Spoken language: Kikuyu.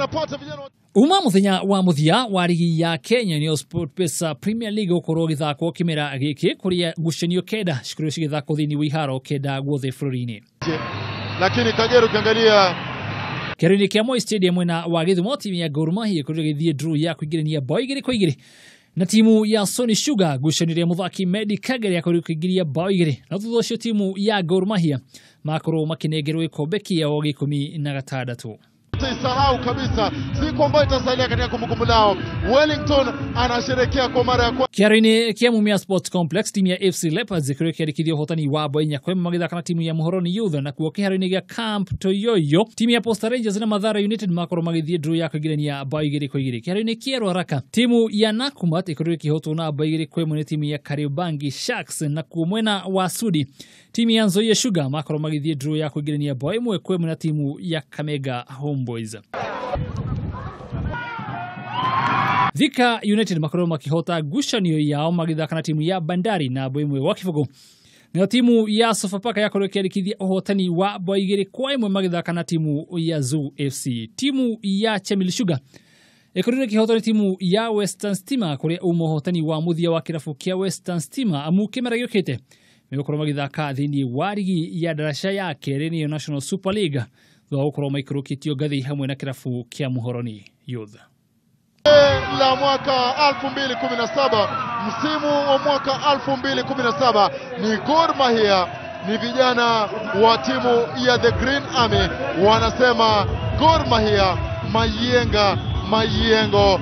Wanapata vijana Uma muthenya wa muthia wa rigi ya Kenya nĩyo SportPesa Premier League gũkorwo gĩthakwo kĩmera gĩkĩ kũrĩa ngucanio kenda cikorwo cigĩthakwo thĩinĩ wa iharo kenda guothe bũrũri-inĩ. Lakini Kagera ukiangalia kĩharo-inĩ kĩa Moi Stadium mwena wa Gĩthumo, timu ya Gor Mahia ĩkorirwo ĩgĩthiĩ draw ya kũingĩrania bao 2-2 na timu ya Sony Sugar. Ngucanio ĩrĩa mũthaki Medi Kagere akorirwo akĩingĩria bao 2, na thutha ũcio timu ya Gor Mahia makorwo makĩnengerwo gĩkombe kĩao gĩa 16. Isahau kabisa siku ambayo itasalia katika kumbukumbu lao. Wellington anasherehekea kwa mara ya kwanza. Kĩharo-inĩ kĩa Mumias Sports Complex, timu ya FC Leopards ĩkorirwo ĩkĩandĩkithia ũhotani wa bao 4-1 magĩthaka na timu ya Muhoroni Youth. Na kuo kĩharo-inĩ gĩa Camp Toyoyo, timu ya Posta Rangers na Mathare United makorwo magĩthiĩ draw ya kũingĩrania bao 2-2. Kĩharo-inĩ kĩa Ruaraka, timu ya Nakumatt ĩkorirwo ĩkĩhotwo na bao 2-1 nĩ timu ya Kariobangi Sharks. Na kuo mwena wa Sudi, timu ya Nzoia Sugar makorwo magĩthiĩ draw ya kũingĩrania bao 1-1 na timu ya Kamega Homeboys. Thika United makorwo makĩhota ngucanio yao magĩthaka na timu ya Bandari na bao 1-0. Nayo timu ya Sofapaka yakorwo ĩkĩandĩkithia ũhotani wa bao 2-1 magĩthaka na timu ya Zoo FC. Timu ya Chemili Sugar ĩkorirwo ĩkĩhotwo nĩ timu ya Western Stima, kũrĩa uma ũhotani wa mũthia wa kĩrabu kĩa Western Stima amu kĩmera gĩũkĩte megũkorwo magĩthaka thĩinĩ wa rigi ya daraca ya kerĩ nĩyo National Super League, thutha wa gũkorwo maikũrũkĩtio ngathĩ hamwe na kĩrabu kĩa Muhoroni Youth. La mwaka 2017, msimu wa mwaka 2017 ni Gor Mahia, ni vijana wa timu ya The Green Army wanasema Gor Mahia, Mayenga, Mayengo.